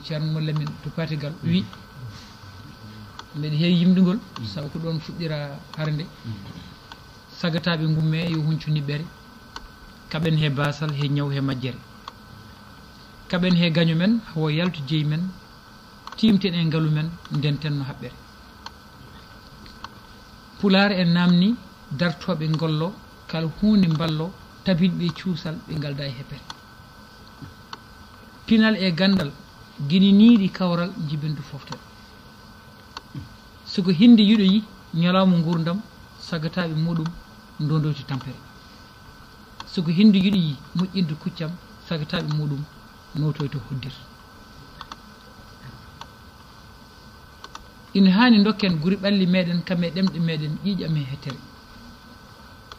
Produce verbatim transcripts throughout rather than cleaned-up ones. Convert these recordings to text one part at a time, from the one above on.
Ceerno Mo Lamin to Patigal wi, mbeɗa heewi yimɗugol, sabu ko ɗoon fuɗɗira harande. Sagataaɓe ngumme yo huncu niɓɓere, kaɓen he baasal, he ñaw, he majjere. Kaɓen he gaño men, hawo yaltu jeyi men, tiimten e ngalu men, ndenten no haɓɓere. Pulaar en naamni dartooɓe ngollo, kala huunde mballo, tabinɓe cuusal, ɓe ngalda e hepere. Pinal e ganndal, gininiiɗi kawral, njibendu foftere. So ko hinnde yiɗoyi, ñalawma nguurndam, sagataaɓe muɗum ndondoyta tampere. So ko hinnde yiɗoyi moƴƴinde kuccam, sagataaɓe muɗum nootoyta hoddir. Ina haani ndokken guri ɓalli meɗen, kam e ɗemɗe meɗen, ƴiiƴam e hettere.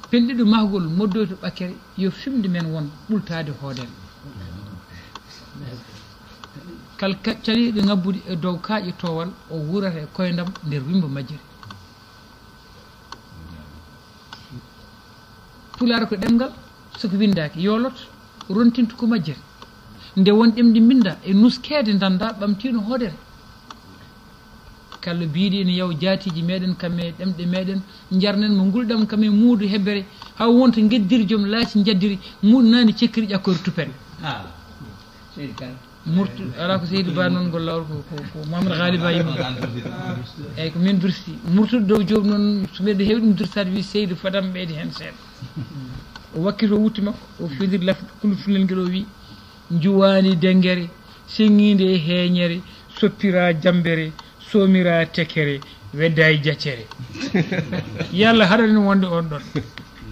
Pelɗiɗo mahgol moddoyto ɓakkere, yo fimde men won ɓultaade hoodere. Kal ka-, caliiɗo ŋabbude e dow kaaƴe toowal, o wuurata e koyndam nder wimbo majjere. Pulaar ko ɗemngal, so ko winndaaki, yoolot, rontinta ko majjere. Nde won ɗemɗe mbinnda e nuskeede ndannda ɓamtiino hoodere. Kala biiɗi ina yaw jaatiiji meɗen, kam e ɗemɗe meɗen, njarnen mo ngulɗam kam e muudu hebbere, haa wonta ngeddiri joom laaci njaddiri, muuɗnaani cekkiri ƴakkoyre tupere. Ah, seydi Kane. Murtu-, alaa ko Seydi Ba noon ngol laawol ko, ko, ko Mamadou Ghaliba yimɓe. Eyyi, ko min dursi. Murtude dow joom noon, so mbeɗa heewi ɗum dursaade, wi Seydi fadam ɓeyde heen seeɗa. O wakkito wutte makko, o findiri laf-, kulu fulel ngel o wi, njuwaani denngere, seŋŋiinde e heeñere, soppira jammbere, soomira tekkere, wedda e jaccere. Yalla haɗanen wonde on ɗon.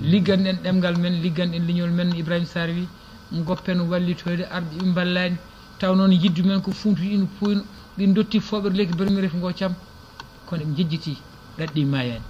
Ligganɗen ɗemngal men, ligganɗen leñol men, Ibrahima Sarr wi, ngoppen wallitoyde arɓe ɓe mballaani. Taw noon yiddu men ko fuuntude ina puuyno, ɓe dotti fooɓere lekki bermere ngo cam. Kono ɓe njejjiti, ɗaɗɗi maayaani.